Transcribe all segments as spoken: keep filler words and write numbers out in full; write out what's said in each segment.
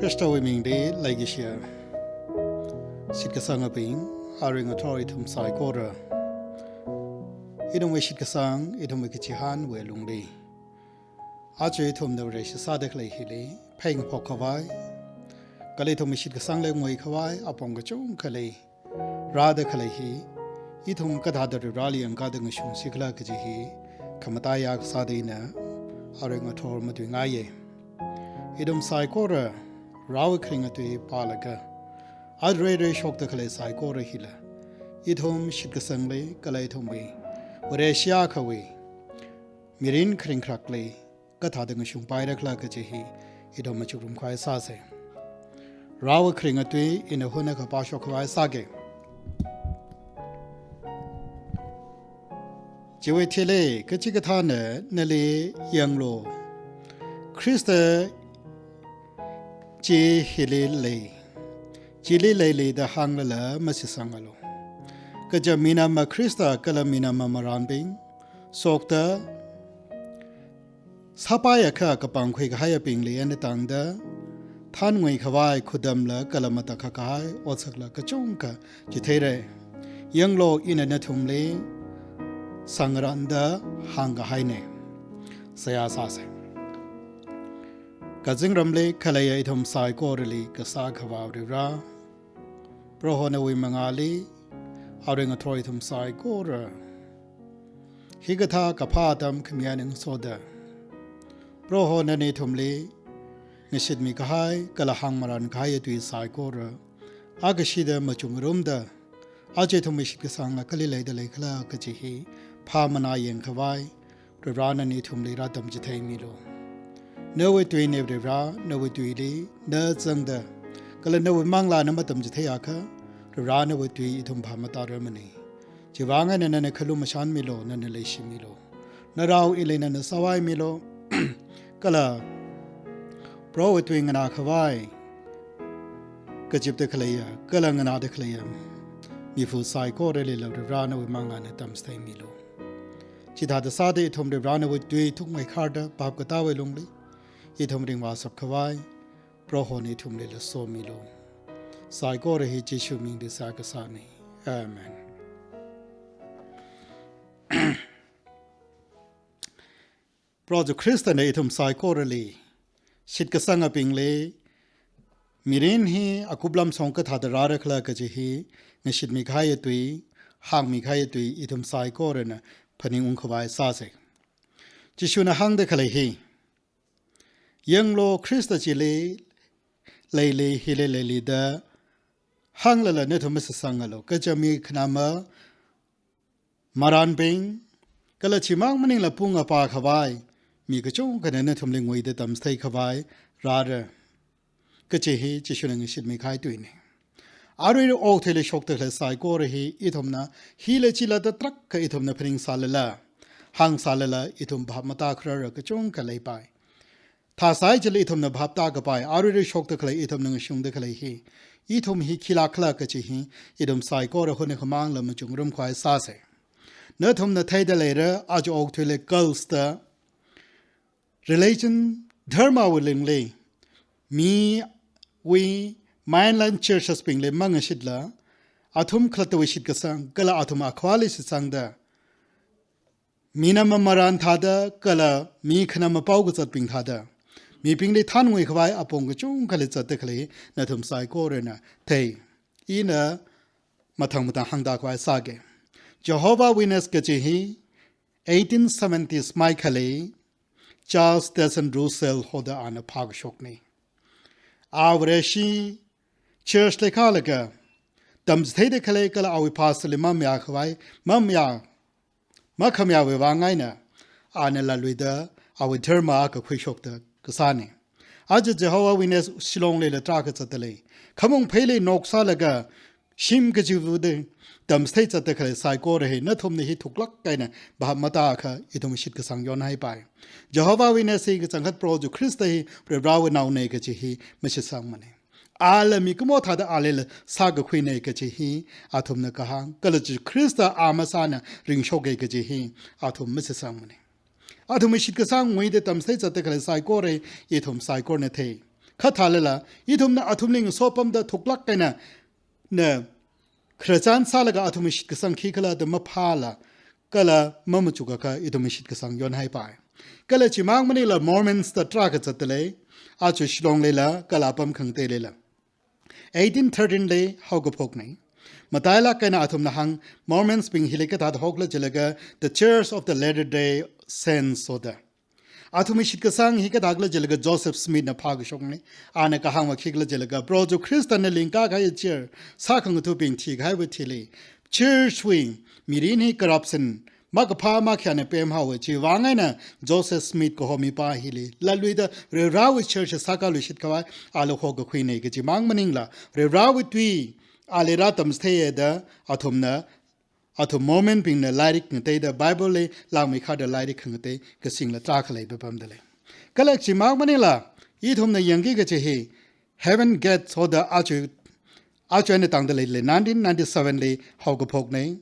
Khristawui mingli leikashiya shitkasangabing, arui ngathor ithum saikora, ithumwui shitkasang, ithumwui kachihānwui lungli, aja ithumna Vareshi sāda khalei hili phengphok khavai, kala ithumwui shitkasangli ngui khavai apong kachungkhali rāda khalei hi, ithum kathāda Vareli yangkāda ngashungsi khala kaji hi khamataiya kasāda ina arui ngathor matuingaiya. Ithum saikora rāwui kharinga tui pālaga, aruirui shokda khalei saikora hila, ithum shitkasangli kala ithumwui Vareshi akhawui mirin kharing kharakli kathāda ngashungpaira khala kaji hi ithum machukrum khavai sāsa. Rāwui kharinga tui ina hunakha pāshok khavai sāga. Chiwui thili kachikathāna nali yanglu, Khrista chi hili lei, chili leili da hānglala mashitsangalu. Kaja minama Khrista kala minama marānbing shokta sāpaiakha kapangkhui kahaiyabingli eina tangda, thanngui khavai khudamla kala matakhak kahai otsakla kachungkha chitheira. Yanglu, ina nathumli sangranda hāngkahaina. Seihā sāsa. Kazingramli khaleiya ithum saikorali kasā Akhava Vare, Proho nawui mangāli arui ngathor ithum saikora hikathā kaphā atam khamiya ngasoda, Proho nana ithumli ngashitmi kahai kala hāngmaran kahaiya tui saikora akashida machukngarumda, aja ithumwui shitkasangla kali leida lei khala kaji hi phāmana yangkhavai, Vare nana ithumli rātamchitheimilu. Nawui tuina Vare, nawui tuili na zangda, kala nawui manglāna matamchitheiakha, Vare nawui tui ithum phāmatararmana. Chiwui vang eina nana khalumashanmilu, nana leishimilu. Narao ili nana sāvaimilu. Kala Prohowui tui nganā khavai kazipda khaleiya kala nganāda khaleiya mifu saikoralila Vare nawui manglāna tamchitheimilu. Chithāda sāda ithum Vare nawui tui thukmeikharda bhap katāwui lungli ithum ringvāshap khavai Prohona ithumlila somilu. Saikora hi Jishu mingli seihā kasāna. Amen. Proho Jishu Khristana ithum saikorali, shitkasangabingli, mirin hi akuplam shong kathāda rāra khala kaji hi ngashitmi kahaiya tui, hāngmi kahaiya tui ithum saikorana phaningung khavai sāsa. Jishuna hāngda khalei hi, yanglu, Khrista chili leili, hili leili da hānglala nathum mashitsangalu. Kaja mi khanama marānbing, kala chimang maningla pung apā khavai mi kachungkhana nathumli nguida tamchithei khavai rāra kaji hi Jishuna ngashitmi kahai tuina. Aruirui okathuili shokda khalei saikora hi ithumna hila chila da tarākha ithumna phaningsālala, hāngsālala ithum bhap matākharara kachungkha leipai. Thāsai chili ithumna bhap tākapai, aruirui shokda khalei, ithumna ngashungda khalei hi, ithum hi khilāk khala kaji hi ithum saikora hunakha mangla machukngarum khavai sāsa. Nathumna theida leira, aja okathuili cults da, religion, dharmawui lungli, miwui mainline churches bingli mangashitla, athum khalattawui shitkasang kala athum akhavāli shitsangda, minama marān thāda kala mi khanama pao kazatbing thāda, mibingli thanngui khavai apong kachungkhali zatda khalei nathum saikorana thei. Ina mathang mathang hāngda khavai sāga. Jehovah Witness kaji hi eighteen seventies maikhali Charles Taze Russell hoda ana phākashokna. A Vareshi church li khalaga tamchitheida khalei kala awui pastor li mamayā khavai, mamayā, makhamayāwui vang eina ana latluida awui dharma akha khuishokda kasāna. Aja Jehovah Witness Shillong lila tarākha zatda lei. Khamong pheili nok sālaga shim kachiva̱da tamchithei zatda khalei saikora hi nathumna hi thuklāk eina bhap matāakha ithum shitkasang yonhaipai. Jehovah Witness hi kachangkhat Proho Jishu Khrista hi Varivarāwui naona kaji hi mashitsangmana. Ala mikumo thāda alila sākakhuina kaji hi athumna kahāng, kala Jishu Khrista a masāna ringshoka kaji hi athum mashitsangmana. Athumwui shitkasang nguida tamchithei zatda khalei saikora ithum saikorana thei. Kha thālala, ithumna athumli ngasopamda thuklāk eina na khararchan sālaga athumwui shitkasang khikhala da maphāla, kala mamachukakha ithumwui shitkasang yonhaipai. Kala chimang maningla Mormons da tarākha zatdalei, aja Shillong lila, kala apam khangateilila. Eighteen thirteen li haokaphokna. Matailāk eina athumna hāng, Mormons bing hili kathāda hokhala jilaga, The Church of the Latter-day Saints hoda. Athumwui shitkasang hi kathākhala jilaga Joseph Smith na phākashokna. Ana kahāngva khikhala jilaga, Proho Jishu Khristana lingkakahai church, sākhangathabing thikahaiwui thili, church wui mirin hi corruption, makaphā makhayāna pemhaowa, chiwui vang eina Joseph Smith kaho mipā hili latluida Varivarāwui church sākāluishit khavai ali hokakhuina. Kachimang maningla, Varivarāwui tui ali rātamchitheida athumna, athum Mormon bingna lairik ngateida Bible li langmeikharda lairik khangatei kasingla tarākha leipapamdalei. Kala chimang maningla, ithumna yangki kachi hi, Heaven Gates hoda aja, aja eina tangdaleilei, nineteen ninety-seven li haokaphokna.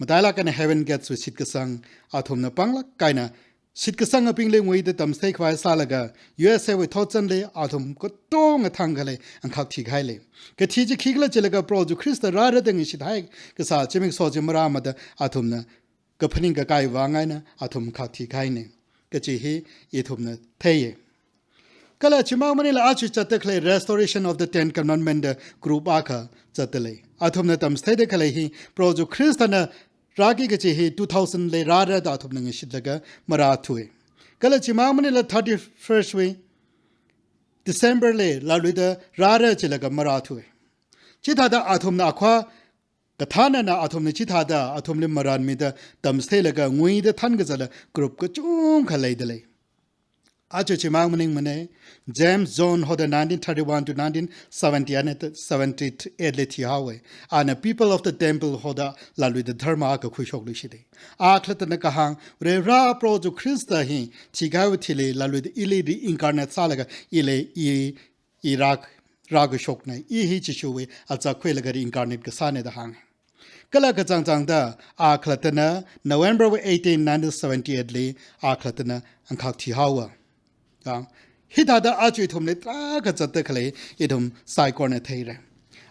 Matailāk eina Heaven Gates wui shitkasang athumna panglāk eina shitkasangabingli nguida tamchithei khavai sālaga, U S A wui thotchanli athum katonga thangkhalei angkhak thikahailei. Kathi chi khikhala jilaga Proho Jishu Khrista rāra da ngashithai kasā zimiksho chi marāmada athumna kaphaning kakai vang eina athum angkhak thikahaina. Kachi hi ithumna theiya. Kala chimang maningla aja zatda khalei Restoration of the Ten Commandment da group akha zatdalei. Athumna tamchitheida khalei hi, Proho Jishu Khristana rāki kachi hi two thousand li rāra da athumna ngashitlaga marāthuwa. Kala chimang maningla thirty-first wui December li latluida rāra jilaga marāthuwa. Chithāda athumna akhava kathānana athumna chithāda athumli maranmida tamchitheilaga nguida thankazata group kachungkha leidalei. Aja chimang maningmana, James Jones hoda nineteen thirty-one to nineteen seventy-eight li thihaowa. Ana People of the Temple hoda latluida dharma akha khuishokluishita. A khalattana kahāng, Varivarā Proho Jishu Khrista hi thikahaiwui thili latluida ili reincarnate sālaga ili i, i rā, rākashokna, i hi Jishuwui azak khuilaga reincarnate kasāna da hānga. Kala kachangchangda a khalattana November eighteen, nineteen seventy-eight li a khalattana angkhak thihaowa. Ya, hithāda aja ithumli tarākha zatda khalei ithum saikorana theira.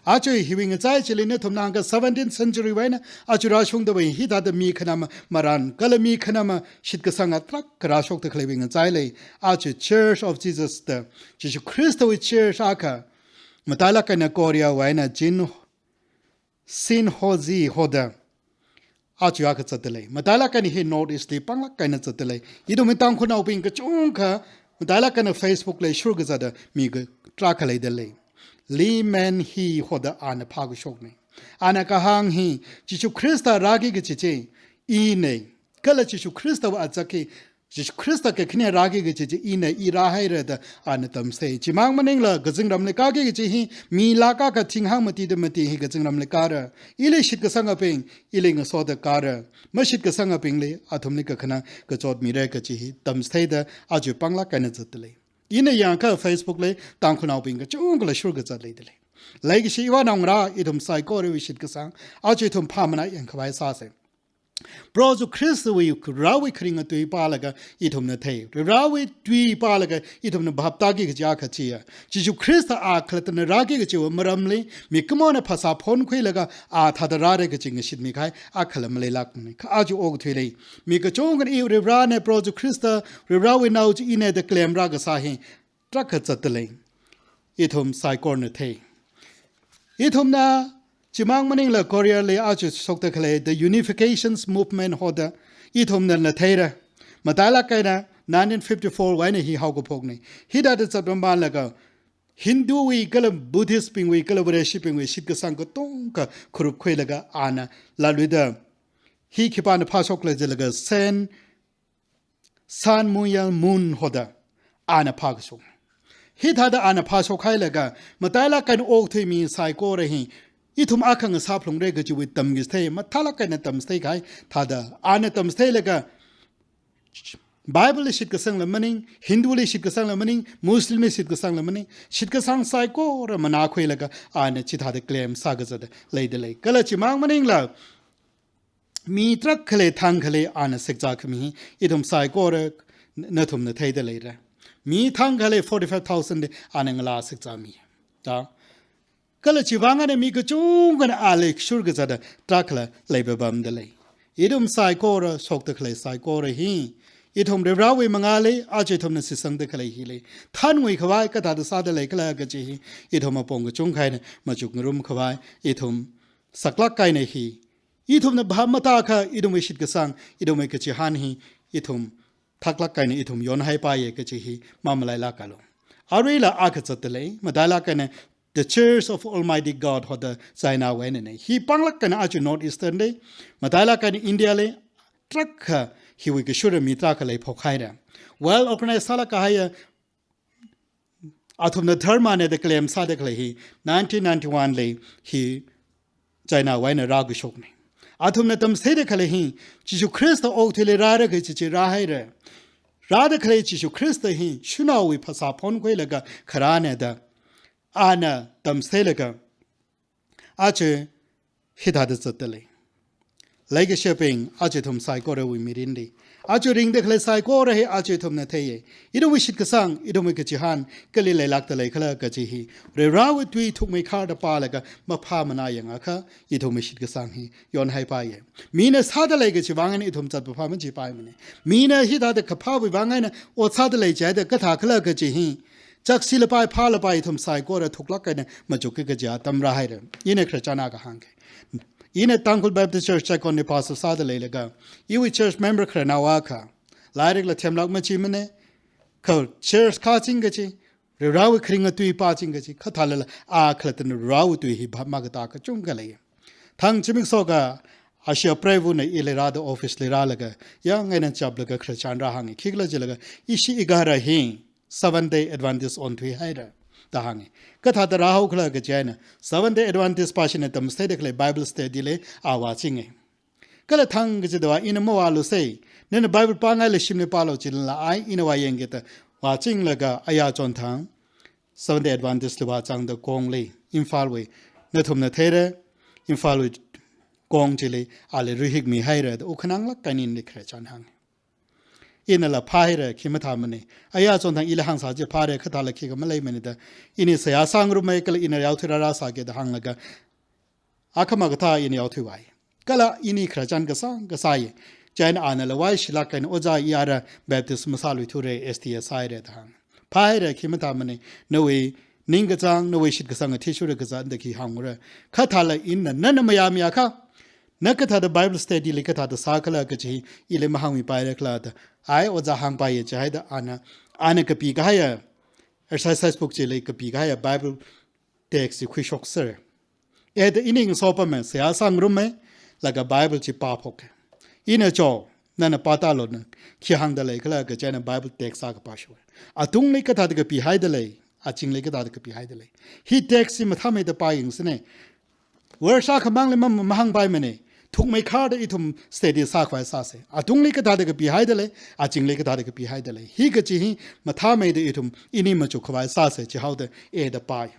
Aja hiwui ngachai chili nathumna hāngakha seventeenth century wui eina aja rāshungdawui hithāda mi khanama maran, kala mi khanama shitkasanga tarākha rāshokda khaleiwui ngachaili, aja Church of Jesus da, Jishu Khristawui church akha, matailāk eina Korea wui eina Jin Shin Ho Ji hoda aja akha zatdalei. Matailāk eina hi North East li panglāk eina zatdalei. Ithumwui Tangkhulnaobing kachungkha matailāk eina Facebook li shurkazata mi ka tarākha leidalei. Lee Man Hee hoda ana phākashokna. Ana kahāng hi, Jishu Khrista rāki kachi chi ina. Kala Jishu Khristawui azak hi, Jishu Khrista kakhane rāki kachi chi ina, i rāhaira da ana tamchithei. Chimang maningla kazingramli kāki kachi hi, mi lakh akha thinghāng mati da mati hi kazingramli kāra. Ili shitkasangabing, ili ngasoda kāra. Mashitkasangabingli athumli kakhanang kachot mira kachi hi tamchitheida aja panglāk eina zatdalei. Ina yangakha Facebook li Tangkhulnaobing kachungkhala shurkazat leidalei. Leikashi iwui ngarā, ithum saikorawui shitkasang aja ithum phāmana yangkhavai sāsa. Proho Jishu Khristawui, Varewui kharinga tui pālaga ithumna thei. Varewui tui pālaga ithumna bhap tāki kachi akha chiya, Jishu Khrista a khalattana rāki kachiwui maramli mikumona phasā phonkhuilaga a thāda rāra kachi ngashitmikahai akhala maleilākmana. Kha aja okathuili mi kachungkhana i Varivarāna, Proho Jishu Khrista Varivarāwui nao chi ina da claim rākasā hi tarākha zatdalei. Ithum saikorana thei. Ithumna chimang maningla Korea li aja shokda khalei The Unifications Movement hoda ithumna na theira. Matailāk eina nineteen fifty-four wui eina hi haokaphokna. Hithāda zatpamlaga Hinduwui kala Buddhist bingwui kala Vareshiwui shitkasang katongkha khurup khuilaga ana latluida, hi khipāna phāshokhala jilaga Saint Sun Myung Moon hoda ana phākashok. Hithāda ana phāshokhailaga matailāk eina okathui mi saikora hi ithum akha ngasāphalungra kajiwui tamkachithei mathālāk eina tamchitheikahai thāda ana tamchitheilaga Bible li shitkasangla maning, Hindu li shitkasangla maning, Muslim li shitkasangla maning, shitkasang saikora manākhuilaga ana chithāda claim sākazata leidalei. Kala chimang maningla mi tarākha khalei thangkha lei ana sekzā khami hi ithum saikora nathumna theida leira. Mi thang khalei forty-five thousand li ana ngalā sikzāmi. Ta, kala chiwui vang eina mi kachungkhana ali shurkazata tarākha leipapamda lei. Ithum saikora, shokda khalei saikora hi, ithum Varivarawui mangāli, aja ithumna shitsangda khalei hili thanngui khavai kathāda sāda leikhala kaji hi, ithum apong kachungkha eina machukngarum khavai, ithum saklāk eina hi, ithumna phap matākha, ithumwui shitkasang, ithumwui kachihān hi, ithum thaklāk eina ithum yonhaipaiya kaji hi mamalailākalu. Aruila akha zatda lei, matailāk eina The Church of Almighty God hoda China wui einana. Hi pānglāk eina aja North Eastern li, matailāk eina India li, tarākha hiwui kashura mi tarākha leiphok haira. Well organized sālāk kahaiya, athumna dharmana da claim sāda khalei hi nineteen ninety-one li hi China wui eina rākashokna. Athumna tamchitheida khalei hi, Jishu Khrista okathuili rāra kaji chi rāhaira. Rāda khalei Jishu Khrista hi shanaowui phasā phonkhuilaga kharāna da ana tamchitheilaga, aja hithāda zatda lei. Leikashiyabing, aja ithum saikorawui mirinli, aja ringda khalei saikora hi aja ithumna theiya. Ithumwui shitkasang, ithumwui kachihān kali leilākda leikhala kaji hi, Varivarawui tui thukmeikharda pālaga maphāmana yangakha, ithumwui shitkasang hi yonhaipaiya. Mina sāda lei kajiwui vang eina ithum zatpapam majipaimana. Mina hithāda kaphāwui vang eina ot sāda lei jihaida kathākhala kaji hi, chaksilapai phālapai ithum saikora thuklāk eina machukki kaji atam rāhaira. Ina khararchan akha hāngke. Ina Tangkhul Baptist Church Checkon li pastor sāda leilaga, iwui church member khararnao akha, lairikla themlāk machimana, kha church kāching kaji, Varivarawui kharinga tui pāching kaji, kha thālala a khalattana Varivarawui tui hi phap makatā kachungkha lei. Thang zimiksho akha, ashi apreivana ili rāda office li rālaga, yāng eina chaplaga khararchan rāhānga, khikhala jilaga, ishi igahara hi Seventh Day Adventist onthuihaira da hānga. Kathāda rāhaokhala kaji eina, Seventh Day Adventist pāshina tamchitheida khalei Bible study li a vāchinga. Kala thang kachida va ina mavālusei, nana Bible pāngaila shimli pālu jilala ai ina vāyangki da vāchinglaga aya chonthang Seventh Day Adventist li vāzangda Kongli, Imphalwui, nathumna theira, Imphalwui Kong chili ali ruihikmihaira da ukhananglāk eina inili khararchan hānga. Inala phāhaira, khi mathāmana. Aya chonthang ili hāngsā chi phāra, kha thāla khikha maleimana da, ini seihā sāngarumma kala ina yaothui rārāsāki da hānglaga, akhama kathā ina yaothuivai. Kala ini khararchan kasā, kasāya. Chieina anala vaishilāk eina, Ojā, i ara Baptist masāluithura, S D A sāhaira da hānga. Phāhaira, khi mathāmana, nawui ningkachāng, nawui shitkasang athishurda kazat da khi hāngra. Kha thāla ina nana mayāmiakha, na kathāda Bible study li kathāda sākhala kaji ili mahāngmipaira khala da, ai Ojā hāngpaiya jihaida ana, ana kapikahaiya, exercise book chili kapikahaiya Bible text chi khuishokser. Eda ini ngasopama, seihā sāngarumma, laga Bible chi pāphoka. Ina cho, nana pātālu na, khi hāngda leikhala kaji eina Bible text akha pāshoka. Atungli kathāda kapihaida lei, azingli kathāda kapihaida lei. Hi text chi mathāmeida pāyangsana. Verse akhamangli ma, ma, mahāngpaimana. Thukmeikharda ithum study sākhavai sāsa. Atungli kathāda kapihaida lei, azingli kathāda kapihaida lei. Hi kaji hi mathāmeida ithum ini machukkhavai sāsa, jihaoda eda pāya.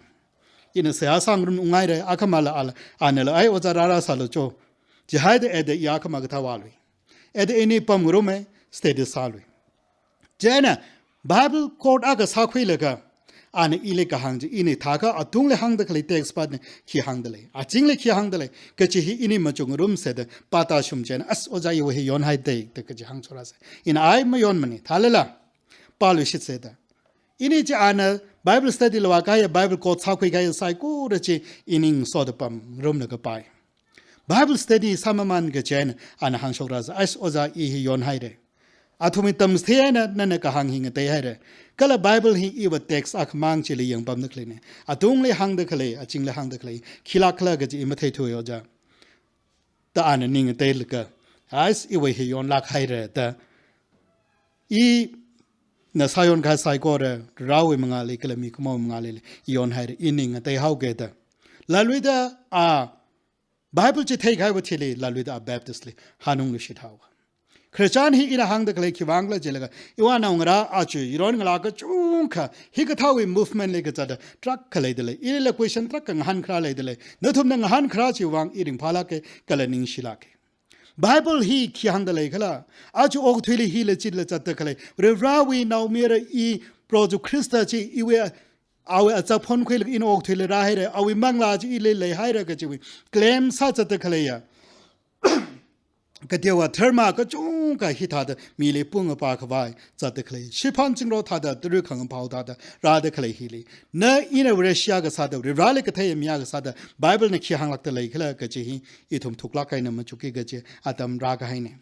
Ina seihā sāngarum ungngaira, akhamala ala, anala ai Ojā rārāsālu cho, jihaida eda i akhama kathā vālui. Eda ini pamngarumma, study sālui. Chieina Bible quote akha sākhuilaga, ana ili kahāng chi, ina thākha atungli hāngda khalei text partna khi hāngda lei, azingli khi hāngda lei, kaji hi ini machukngarumsa da pātāshung chieina, as Ojā, iwui hi yonhaida da kaji hāngchorāsa. Ina ai mayonmana, thālala pāluishitsa da. Ini chi ana Bible study li vākahaiya, Bible quote sākhuikahaiya saikora chi ini ngasoda pamngarumlaga pāi. Bible study sāmamān kaji eina ana hāngshokrasa, as Ojā, i hi yonhaira. Athumwui tamchithei eina nana kahāng hi ngateihaira. Kala Bible hi iva text akhamang chili yangpamda khaleina. Atungli hāngda khalei, azingli hāngda khalei khilākkhala kaji i matheithuwa Ojā, da ana ning ngateilaga, as iwui hi yonlākhaira da, ina sāyonkahai saikora, Varewui mangāli kala mikumo mangāli i yonhaira, i ning ngateihaoga da. Laluida a Bible chi theikahaiwui thili, laluida a Baptist li hanungluishit haowa. Khararchan hi ina hāngda khalei khiwui vangkhala jilaga, iwui naongarā aja yaron ngalā kachungkha hikathāwui movement li kazata tarākha leida lei. Ilila question tarākha ngahānkharā leida lei. Nathumna ngahānkharā chiwui vang i ringphālāka, kala ningshilāka. Bible hi khi hāngda leikhala, aja okathuili hila chitla zatda khalei Varivarawui naomayara i Proho Jishu Khrista chi iwui, awui azak phonkhuilaga ina okathuili rāhaira, awui manglā chi ili leihaira kajiwui claim sāzatda khaleiya kateowa dharma kachungkha hithāda mili pung apā khavai zatda khalei. Shiphan zingrot thāda, tara khangaphao thāda rāda khalei hili, na ina Vareshi akha sāda, Varivarali kathei mi akha sāda, Bible na khi hānglākda leikhala kaji hi ithum thuklāk eina machukki kaji atam rākahaina.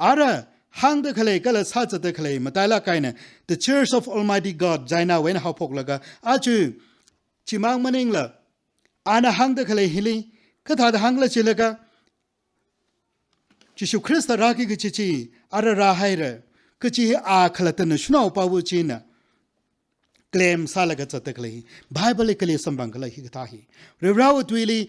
Ara hāngda khalei kala sāzatda khalei matailāk eina, The Church of Almighty God, China wui eina haophoklaga, aja chimang maningla, ana hāngda khalei hili kathāda hāngkhala jilaga, Jishu Khrista rāki kaji chi ara rāhaira kaji hi a khalattana shanao pāva china claim sālaga zatda khalei hi Bible li kali samphangkhala hikathā hi. Varivarawui tuili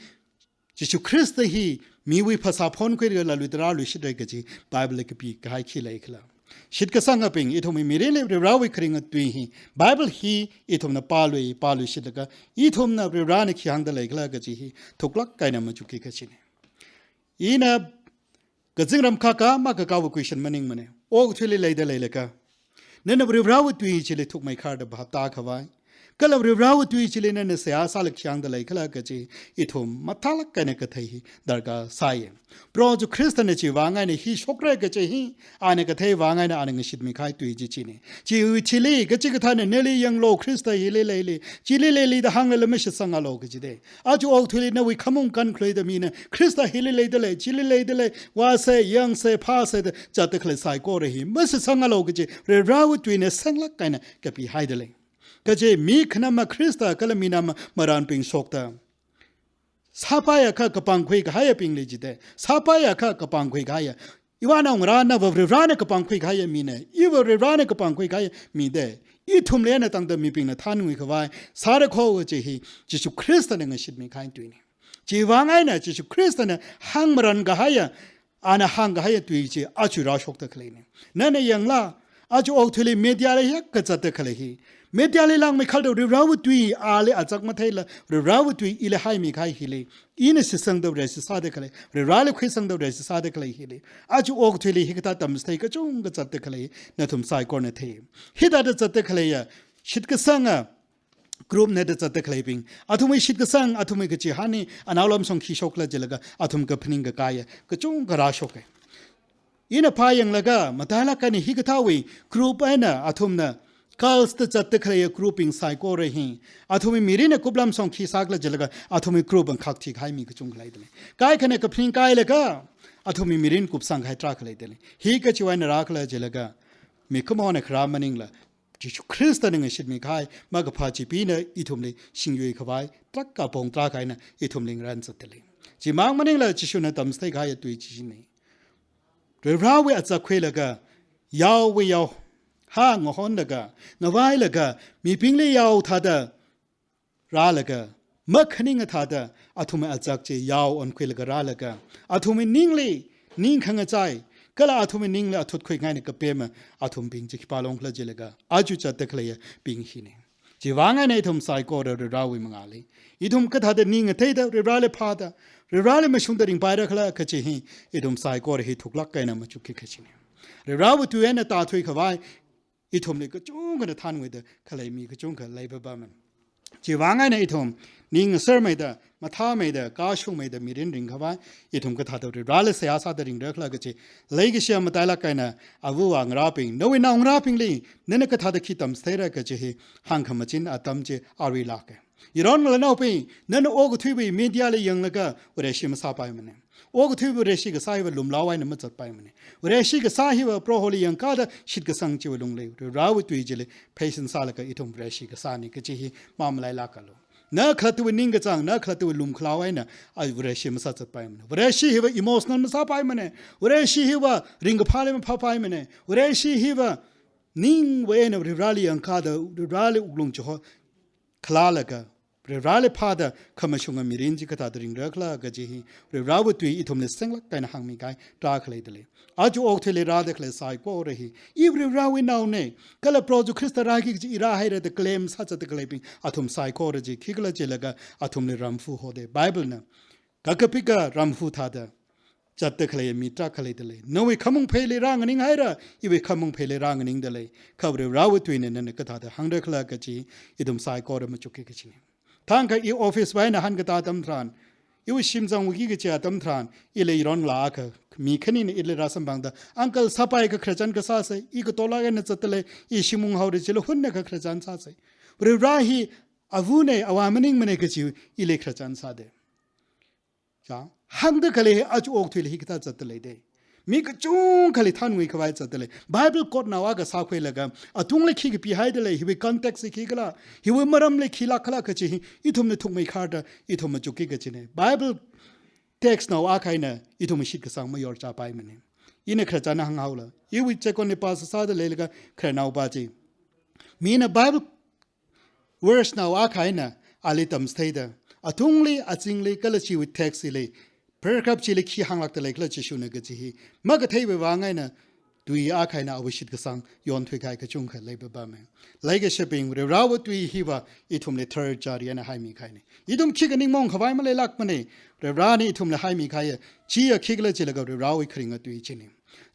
Jishu Khrista hi miwui phasā phonkhuilaga laluida rāluishitra kaji Bible li kapikahai khi leikhala. Shitkasangabing, ithumwui mirinli Varivarawui kharinga tui hi, Bible hi ithumna pālui, pāluishitlaga, ithumna Varivarana khi hāngda leikhala kaji hi thuklāk eina machukki kajina. Ina kazingram khaka makakāva question maningmana. Okathuili leida leilaga, nana Varivarawui tui chili thukmeikharda bhap tākhavai, kala Varivarawui tui chili nana seihā sālaga khi hāngda leikhala kaji ithum mathālāk eina kathei hi darkar sāya. Proho Jishu Khristana chiwui vang eina hi shokra kaji hi ana katheiwui vang eina ana ngashitmikahai tui chi china. Chiwui thili kachikathāna nali yanglu, Khrista hili leili, chili leili da hānglala mashitsangalu kajida. Aja okathuili nawui khamung kankhuida mina Khrista hili leida lei, chili leida lei, vāsa, yangsa, phāsa da zatda khalei saikora hi mashitsangalu kaji Varivarawui tuina senglāk eina kapihaida lei. Kaje mi khanama Khrista kala minama marānbing shokta, sāpaiakha kapangkhui kahaiyabingli jida. Sāpaiakha kapangkhui kahaiya. Iva naongarāna va Varivarana kapangkhui kahaiya mina. Iva Varivarana kapangkhui kahaiya mida. Ithumli eina tangda mibingna thānngui khavai sāra kho kaji hi Jishu Khristana ngashitmikahai tuina. Chiwui vang eina Jishu Khristana hāngmaran kahaiya, ana hāngkahaiya tui chi aja rāshokda khaleina. Nana yangla, aja okathuili media li hiyākha zatda khalei hi. Media li langmeikharda Varivarawui tui ali azak matheila, Varivarawui tui ili haimikahai hili, ina shitsangda Vareshi sāda khalei, Varivarali khuisangda Vareshi sāda khalei hili, aja okathuili hikathā tamchithei kachungkha zatda khalei nathum saikorana thei. Hithāda zatda khaleiya shitkasanga group na da zatda khaleibing, athumwui shitkasang, athumwui kachihān hi anaolamshong khi shokla jilaga athum kaphaning kakāya kachungkha rāshoka. Ina phāyanglaga matailāk eina hikathāwui group eina athumna cults da zatda khaleiya groupbing saikora hi, athumwui mirinna kuplamshong khi sākhala jilaga athumwui group angkhak thikahai mi kachungkha leida lei. Kaikhana kaphaning kailaga athumwui mirin kupsangkahai tarākha leida lei. Hi kachiwui eina rākhala jilaga, mikumona kharā maningla, Jishu Khristana ngashitmikahai makaphā chibingna ithumli shingyui khavai tarākha apong tarākha eina ithumli ngaranzatda lei. Chimang maningla Jishuna tamchitheikahaiya tui chi china. Varivarawui azak khuilaga, yaowui yao, hā ngahonlaga, ngavailaga, mibingli yao thāda rālaga, makhaninga thāda athumwui azak chi yao onkhuilaga rālaga, athumwui ningli ning khangachai, kala athumwui ningli athutkhui ngaina kapema athumbing chi khipā longkhala jilaga, aja zatda khaleiyabing hina. Chiwui vang eina ithum saikora Varivarawui mangāli, ithum kathāda ning ngateida Varivarali phāda, Varivarali mashungda ringpairakhala kaji hi ithum saikora hi thuklāk eina machukki kajina. Varivarawui tui eina tāthui khavai ithumli kachungkhana thānnguida khalei mi kachungkha leipapamana. Chiwui vang eina ithum ning ngasermeida, mathāmeida, kashungmeida mirin ring khavai ithum kathāda Varivarali seihā sāda ringrakhala kaji, leikashiya matailāk eina ava avā ngarābing, nawui naongarābingli nana kathāda khi tamchitheira kaji hi hāngkhamachin atam chi aruilāka. Yaron ngalānaobing, nana okathuiwui media li yanglaga Vareshi masāpaimana. Okathuiwui Vareshi kasā hiva lumlao eina mazatpaimana. Vareshi kasā hiva Proholi yangkāda shitkasang chiwui lungli, Varivarawui tui chili pheisin sālaga ithum Vareshi kasāna kaji hi mamalailākalu. Na khalattawui ningkachāng, na khalattawui lumkhalao eina a Vareshi masāzatpaimana. Vareshi hiva emotional masāpaimana. Vareshi hiva ringkaphāli maphāpaimana. Vareshi hiva ningwui eina Varivarali yangkāda, Varivarali wuklung chiho khalalaga, Varivarali phāda khamashunga mirin chi kathāda ringrakhala kaji hi Varivarawui tui ithumli senglāk eina hāngmikahai tarākha leida lei. Aja okathuili rāda khalei saikora hi, i Varivarawui naona, kala Proho Jishu Khrista rāki kaji i rāhaira da claim sāzatda khaleibing athum saikora chi khikhala jilaga athumli ramfu hoda. Bible na kakapika ramfu thāda, zatda khalei mi tarākha leidalei. Nawui khamong pheili rānganing haira, iwui khamong pheili rānganingdalei. Kha Varivarawui tuina nana kathāda hāngra khala kachi, ithum saikora machukki kachina. Thangkha i office wui eina hāngkatā atam tharan, iwui shim zangki kachi atam tharan, ili yaron ngalā akha, mi khanina ili rāsamphangda, "Uncle, sāpai ka khararchan kasāsei, i katolak eina zatdalei, i shim unghaora chila hunna ka khararchan sāsei." Varivara hi avana, avā maningmana kachi, ili khararchan sāda. Chang, hāngda khalei hi aja okathuili hikathā zatdalei da. Mi kachungkhali thānngui khavai zatdalei. Bible quote nao akha sākhuilaga, atungli khi kapihaidalei, hiwui context hi khikhala, hiwui maramli khilāk khala kachi hi, ithumna thukmeikharda, ithum machukki kachina. Bible text nao akha eina, ithum shitkasang mayorchāpaimana. Ina khararchan hānghaola. Iwui chekonli pastor sāda leilaga, khararnaopa chi, mina Bible verse nao akha eina ali tamchitheida, atungli, azingli, kala chiwui text hili, paragraph chili khi hānglākdalei khala Jishuna kachi hi makatheiwui vang eina, tui akha eina awui shitkasang yonthuikahai kachungkha leipapama. Leikashibing, Varivarawui tui hiva ithumli tharchari eina haimikahaina. Ithum khikha ningmaong khavai maleilākmana. Varivarana ithumli haimikahaiya chiya khikhala chilaga Varivarawui kharinga tui china.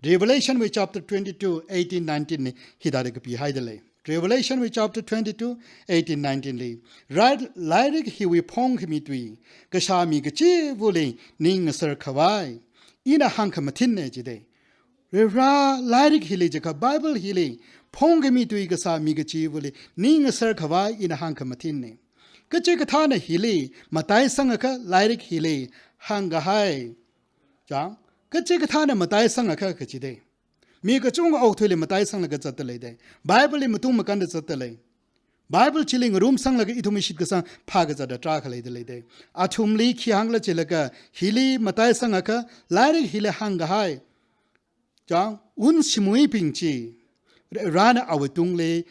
Revelation wui chapter twenty-two, eighteen, nineteen li hithāda kapihaidalei. Revelation wui chapter twenty-two, eighteen, nineteen li, rai-, lairik hiwui phongkhami tui kashā mi kachivali ning ngaser khavai ina hāngkhamathinna jida. Varivara lairik hili jiakha Bible hili phongkhami tui kashā mi kachivali ning ngaser khavai ina hāngkhamathinna. Kachikathāna hili mataisangakha lairik hili hāngkahai. Chang, kachikathāna mataisangakha kachida. Mi kachungkha okathuili mataisanglaga zatdalei da. Bible li matung makānda zatdalei. Bible chili ngarumsanglaga ithumwui shitkasang phākazata tarākha leidalei da. Athumli khi hāngkhala chilaga, hili mataisangakha, lairik hili hāngkahai, chang, unshimuibing chi, Varivarana awui tungli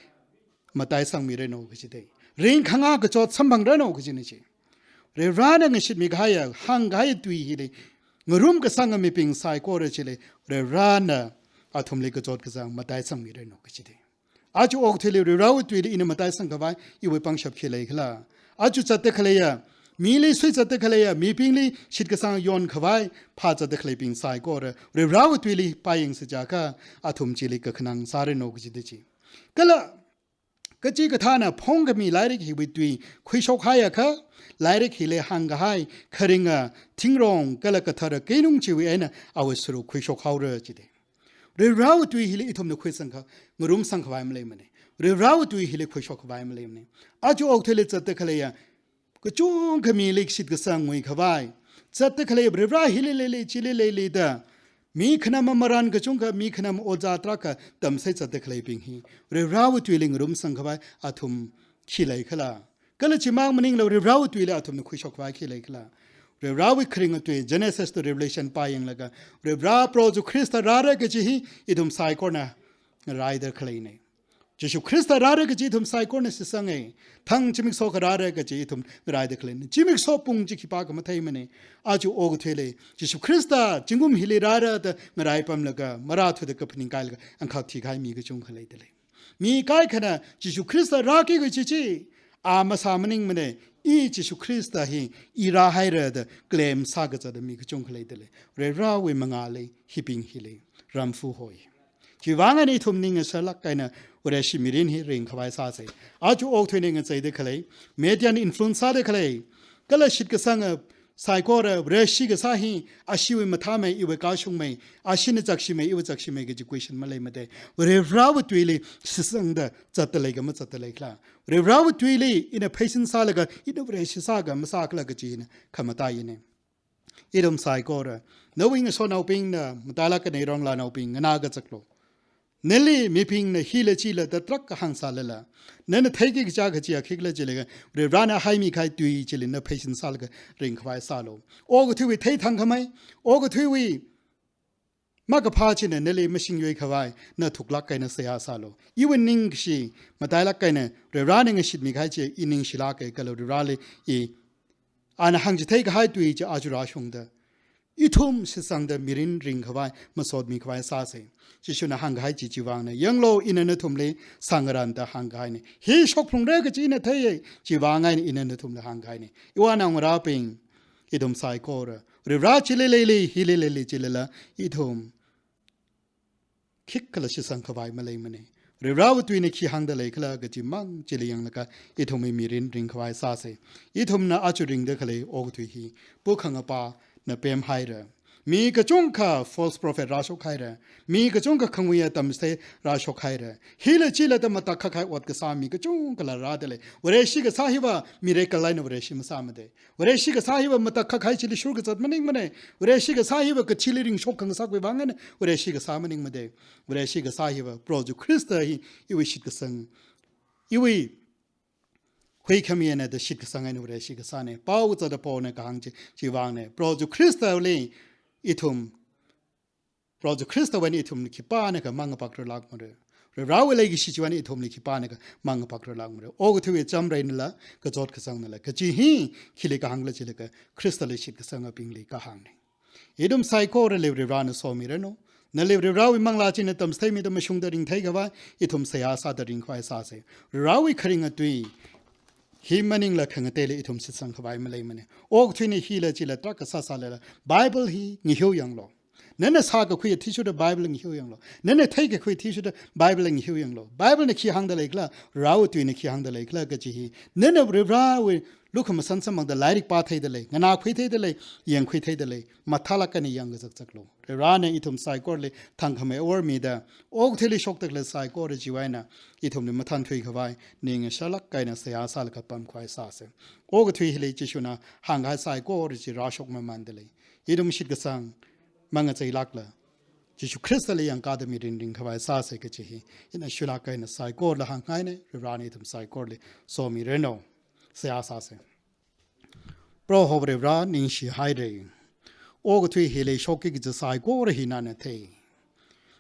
mataisangmiranu kachida. Ringkhanga kachot samphangranu kachina chi. Varivarana ngashitmikahaiya, hāngkahai tui hili ngarumkasanga mibing saikora chili, Varivarana athumli kachot kachāng mataisangmiranu kachida. Aja okathuili Varivarawui tuili ina mataisang khavai iwui pangshap khi leikhala? Aja zatda khaleiya, mili suizatda khaleiya, mibingli shitkasang yonkhavai phāzatda khaleibing saikora Varivarawui tuili pāyangsa jiakha, athum chili kakhanang sāranu kachida chi. Kala kachikathāna phongkhami lairik hiwui tui khuishokhaiakha, lairik hili hāngkahai kharinga thingrong kala kathara keinung chiwui eina awui saruk khuishokhaora jida. Varivarawui tui hili ithumna khuisangkha, ngarumsang khavai maleimana. Varivarawui tui hili khuishok khavai maleimana. Aja okathuili zatda khaleiya, kachungkha mili shitkasang ngui khavai zatda khalei, Varivara hili leili, chili leili da, mi khanam marān kachungkha, mi khanam ojā tarākha tamsai zatda khaleibing hi, Varivarawui tuili ngarumsang khavai athum khi leikhala? Kala chimang maningla Varivarawui tuili athumna khuishok khavai khi leikhala? Varivarawui kharinga tui, Genesis to Revelation pāyanglaga, Varivara Proho Jishu Khrista rāra kachi hi ithum saikorana ngaraida khaleina. Jishu Khrista rāra kachi ithum saikorana shitsanga. Thang zimiksho akha rāra kachi ithum ngaraida khaleina. Zimiksho pung chi khipākha matheimana. Aja okathuili Jishu Khrista zingkum hili rāra da ngaraipamlaga, marāthuda kaphaning kailaga, angkhak thikahai mi kachungkha leidalei. Mi kaikhana Jishu Khrista rāki kachi chi, a masā maningmana, i Jishu Khrista hi i rāhaira da claim sākazata mi kachungkha leidalei. Varivarawui mangāli, hibing hili ramfu hoi. Chiwui vang eina ithum ning ngaserlāk eina Vareshi mirin hi ringkhavai sāsa. Aja okathuina ngacheida khalei, mediana influence sāda khalei, kala shitkasanga saikora Vareshi kasā hi, ashiwui mathāmei, iwui kashungmei, ashina chakshimei, iwui chakshimei kaji question maleimada. Varivarawui tuili shitsangda zatdalei kha mazatdaleikhala? Varivarawui tuili ina pheisin sālaga, ina Vareshi sākha masākhala kaji hina khamataiyana. Ithum saikora, nawui ngasotnaobingna, matailāk eina yaron ngalānaobing, nganā kazaklu. Nali mibingna hila chila da tarākha hāngsālala, nana theiki kaja kajiya khikhala chilaga, Varivarana haimikahai tui chili na pheisin sālaga ringkhavai sālu. Okathuiwui theithangkhamei, okathuiwui makaphā china nali mashingyui khavai na thuklāk eina seihā sālu. Iwui ningshi, matailāk eina Varivarana ngashitmikahai chi i ningshilāka kala Varivarali i, ana hāngchitheikahai tui chi aja rāshungda, ithum shitsangda mirin ringkhavai, masotmikhavai sāsa. Jishuna hāngkahai chi chiwui vangna, yanglu, ina nathumli sāngaranda hāngkahaina. Hi shokphalungra kaji ina theiya, chiwui vang eina ina nathumli hāngkahaina. Iwui naongarābing, ithum saikora Varivarā chili leili, hili leili chilala, ithum khikhala shitsang khavai maleimana. Varivarāwui tuina khi hāngda leikhala kaji mang chili yanglaga ithumwui mirin ringkhavai sāsa. Ithumna aja ringda khalei okathui hi pukhangapāna pemhaira. Mi kachungkha false prophet rāshok haira. Mi kachungkha khangui atam stay rāshok haira. Hila chila da matakhak kahai ot kasā mi kachungkhala rāda lei. Vareshi kasā hiva miracle eina Vareshi masāmada. Vareshi kasā hiva matakhak kahai chili shur kazat maningmana. Vareshi kasā hiva kachili ringshok khangasakwui vang eina Vareshi kasā maningmada. Vareshi kasā hiva Proho Jishu Khrista hi iwui shitkasang, iwui huikhami eina da shitkasang eina Vareshi kasāna. Pao kazata Paulna kahāng chi, chiwui vangna. Proho Jishu Khristali ithum, Proho Jishu Khristawui eina ithumli khipānakha mang ngapak ralākmara. Varivarāwui leikashi chiwui eina ithumli khipānakha mang ngapak ralākmara. Okathuiwui chamreinala, kachot kazangnala, kaji hi khili kahāngla jilaga Khristali shitkasangabingli kahāngna. Ithum saikorali Varivarāna somiranu. Nali Varivarāwui manglā china tamchitheimida mashungda ringthei khavai, ithum seihā sāda ringkhavai sāsa. Varivarāwui kharinga tui hi maningla khangateili ithum shitsang khavai maleimana. Okathuina hila chila tarākha sāsālala, Bible hi ngahiu yanglu. Nana sākakhui athishurda Bible ngahiu yanglu. Nana theikakhui athishurda Bible ngahiu yanglu. Biblena khi hāngda leikhala, Varivarāwui tuina khi hāngda leikhala kaji hi, nana Varivarāwui lukhamashan samphangda lairik pātheida lei, nganākhuitheida lei, yangkhuitheida lei, mathālāk eina yangkazak zaklu. Varivarāna ithum saikorali thangkhamei awor mida, okathuili shokda khalei saikora chiwui eina ithumli mathānthui khavai ning ngasharlāk eina seihā sālaga pamkhavai sāsa. Okathui hili Jishuna hāngkahai saikora chi rāshok mamanda lei. Ithum shitkasang mangacheilākla, Jishu Khristali yangkāda mirin ringkhavai sāsa kaji hi ina shuilāk eina saikorali hāngngaina. Varivarāna ithum saikorali somiranu. Seihā sāsa. Proho Varivarā, ningshi haira. Okathui hili shokki kaji saikora hi nana thei.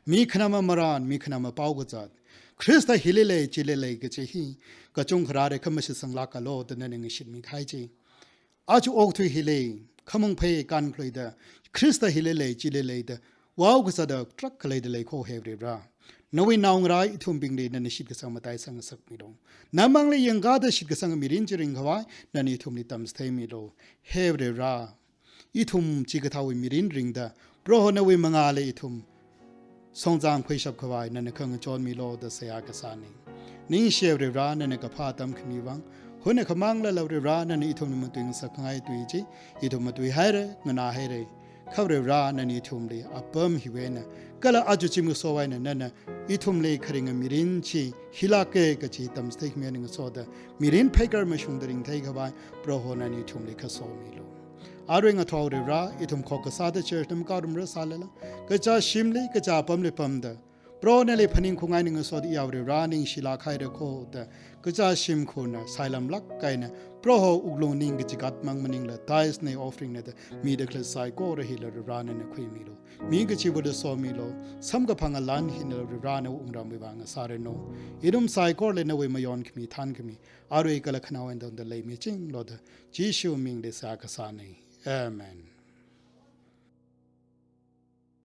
Mi khanama marān, mi khanama pao kazat, Khrista hili lei, chili lei kaji hi kachungkha rāra kha mashisanglākalu da nana ngashitmi kahai chi. Aja okathui hili khamong phei kānkluida, Khrista hili lei, chili lei da, wow kazata tarākha leida lei kho, he Varivarā. Nawui naongarā ithumbingli nana shitkasang mataisang ngasakmilu. Namangli yangkāda shitkasang mirin chi ringkhavai nana ithumli tamchitheimilu, he Varivarā. Ithum chikathāwui mirin ringda, Proho nawui mangāli ithum songzang khuishap khavai nana khangachon milu da seihā kasāna. Ningshi Varivarā, nana kaphā atam khami vang, huna khamānglala Varivarā nana ithumli matuingasak khangai tui chi ithum matui haira, nganā haira. Kha Varivarā nana ithumli apam hiwui eina, kala aja zimikashowui eina nana ithumli kharinga mirin chi hilāka kaji tamchithei khami eina ngasoda, mirin pheikar mashungda ringthei khavai Proho nana ithumli khasomilu. Arui ngathor Varivarā, ithum khokkha sāda church nam kārumra sālala, kachā shimli, kachā apamli pamda, Proho nali phaningkhangai eina ngasoda, ya Varivarā ningshilāk haira kho da, kachā shimkhurna sailamlāk eina, Proho wuklung ning kachigat mang maningla, tithes na offering na da mida khalei saikora hila Varivarā nana khuimilu. Mi kachiva̱la somilu, samkaphang alan hinala Varivarā nawui wungramwui vang ngasāranu. Ithum saikorali nawui mayon khami, thankhami, arui kala khanaowa eina tangda leimichinglu da, Jishu mingli seihā kasāna. Amen.